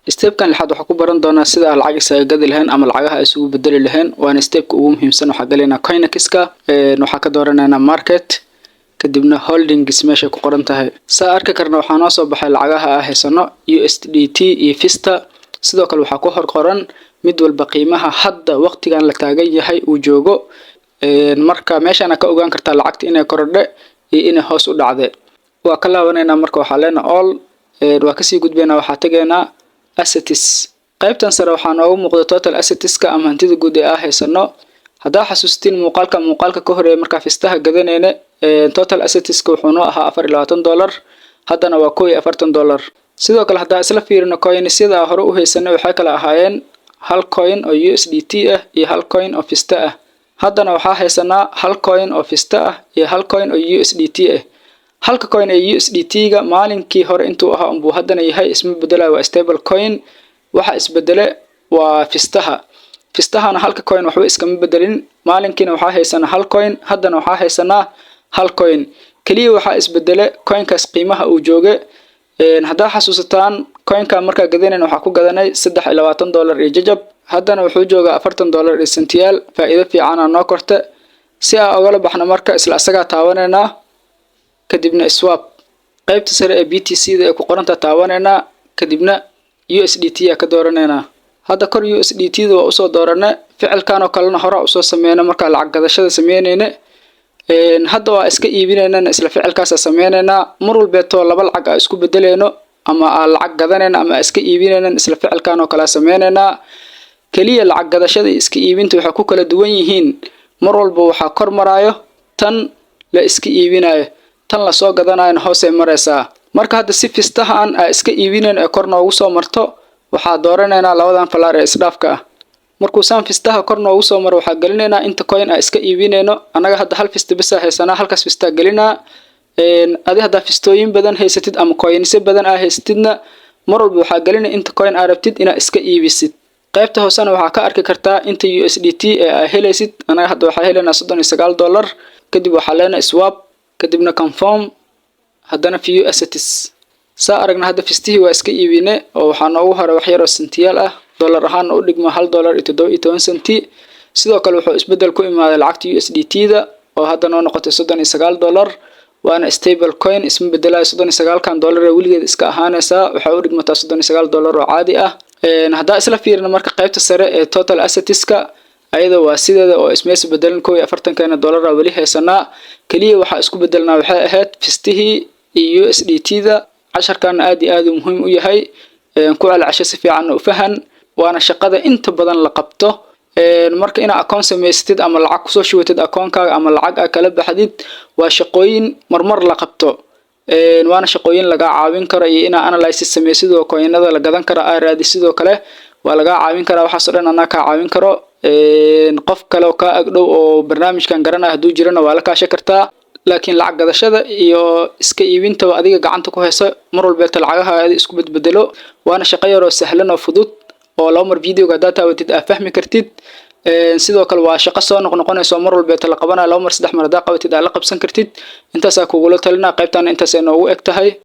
Stepkan lixaad waxaa ku baran doonaa sida aan lacag isaga gadi lahayn ama lacagaha isugu bedeli lahayn, waana stepka ugu muhiimsan. Waxaa galaynaa CoinEx-ka, waxaa ka dooranaynaa market, kadibna holdings meeshay ku qoran tahay. Saa arki karna, waxaa noo soo baxay lacagaha aa haysano, USDT iyo Vista. Sidoo kale waxaa ku hor qoran mid walba qiimaha hadda waqtigan la taagan yahay uu joogo. Marka meeshaana ka ogaan kartaa lacagta inay korodhe iyo inay hoos u dhacde. Waa ka laabanaynaa. Marka waxaa leenahay all. Waa kasii gudbaynaa, waxaa tegaynaa assets. Qaybtan sare waxaa noogu muuqda total assetska ama hantida guud ee aa haysano. Haddaa xasuustiin muuqaalka muuqaalka ka horeeya, markaa Vistaha gadanayne, total assetska wuxuu noo ahaa $24, haddana waa $41. Sidoo kale haddaa isla fiirino coinsyada aa hore u haysanay, waxay kala ahaayeen hal coin oo USDT ah iyo hal coin oo Vista ah. Haddana waxaa haysanaa hal coin oo Vista ah iyo hal coin oo USDT ah. Halka coin ee USDT-ga maalinkii hore intuu ahaa unbuu haddana yahay, isma bedelayo, waa stable coin. Waxa isbedele waa Vistaha. Vistahana halka coin waxba iskama bedelin. Maalinkiina waxaa haysanaa hal coin, haddana waxaa haysanaa hal coin. Keliya waxaa isbedele coinkaas qiimaha uu jooge. Haddaa xasuusataan, coinka markaa gadanayna waxaa ku gadanay $23 iyo jajab, haddana wuxuu joogaa $40 iyo sentiyaal. Faa'iido fiicana noo korte. Si aa ogala baxno marka, isla asagaa taabanaynaa, kadibna swap, qaybta sare ee BTC da ee ku qoranta taabanaynaa, kadibna USDT aa ka dooranaynaa. Hadda kor USDT da waa usoo doorane. Ficilkan oo kalena hore usoo sameyna markaa lacag gadashada sameyneyne. Hadda waa iska iibinaynana, isla ficilkaasa sameyneynaa. Mar walbeetoo laba lacag aa isku bedeleyno ama aa lacag gadanayna ama aa iska iibinaynan, isla ficilkan oo kalea sameyneynaa. Keliya lacag gadashada iyo iska iibinta waxay ku kala duwan yihiin, mar walba waxaa kor maraayo tan la iska iibinayo, tan lasoo gadanayona hoosay maraysaa. Marka hadda si Vistahan aa iska iibinayn ee kor noogu soo marto, waxaa dooranaynaa labadan falaar ee isdhaafka ah. Markuu saan Vistaha kor noogu soo maro, waxaa gelinaynaa inta coin aa iska iibinayno. Annaga hadda hal Vista bisa haysanaa, halkaas Vistaa gelinaa. Adi haddaa Vistooyin badan haysatid ama coinsyo badan aa haysatidna, mar walba waxaa gelinaya inta coin aa rabtid inaad iska iibisid. Qaybta hoosena waxaa ka arki kartaa inta USDT ee aa helaysid. Anaga hadda waxaa helaynaa $39. Kadib waxaa leenahay swap, kadibna confirm, haddana view assets. Saa aragna, hadda Vistihii waa iska iibine oo waxaa noogu haray wax yaroo sentiyaal ah, dollar ahaana u dhigma $1.17. Sidoo kale wuxuu isbedel ku imaaday lacagta USDT da oo hadda noo noqotay $39, waana stable coin, isma bedelayo. 39-kan dollar ee weligeed iska ahaanaysaa, waxay u dhigmataa $39 oo caadi ah. Haddaa isla fiirino marka qaybta sare ee total assetska, ayada waa sideeda oo ismaysa bedelin. 41-keena dollara weli haysanaa. Keliya waxaa isku bedelnaa waxay ahayd Vistihii iyo USDT da. Casharkana aad iyo aad uu muhiim u yahay, ku celcasho, si fiicanna u fahan, waana shaqada inta badan la qabto. Marka inaad akoon samaysatid ama lacag kusoo shubatid akoonkaaga ama lacag aa kala baxdid, waa shaqooyin marmar la qabto, waana shaqooyin lagaa caawin karo. Iyo inaa analysis sameysid oo coinada la gadan karo aa raadi, sidoo kale waa lagaa caawin karaa. Waxaasoo dhan anaa kaa caawin karo. Qof kale oo kaa agdhow oo barnaamijkan garanaya hadduu jirana, waa la kaashan kartaa. Laakiin lacag gadashada iyo iska iibintaba adiga gacanta ku hayso, mar walbeeta lacagaha isku bedbedelo, waana shaqo yaroo sahlan oo fudud oo laba mar videoga haddaad taabatid aa fahmi kartid. Sidoo kale waa shaqo soo noqnoqonayso, mar walbeeta la qabanayo. Laba mar, saddex mar haddaa qabatid, aa la qabsan kartid. Intaasaa kugula talinaa. Qaybtaana intaasay noogu eg tahay.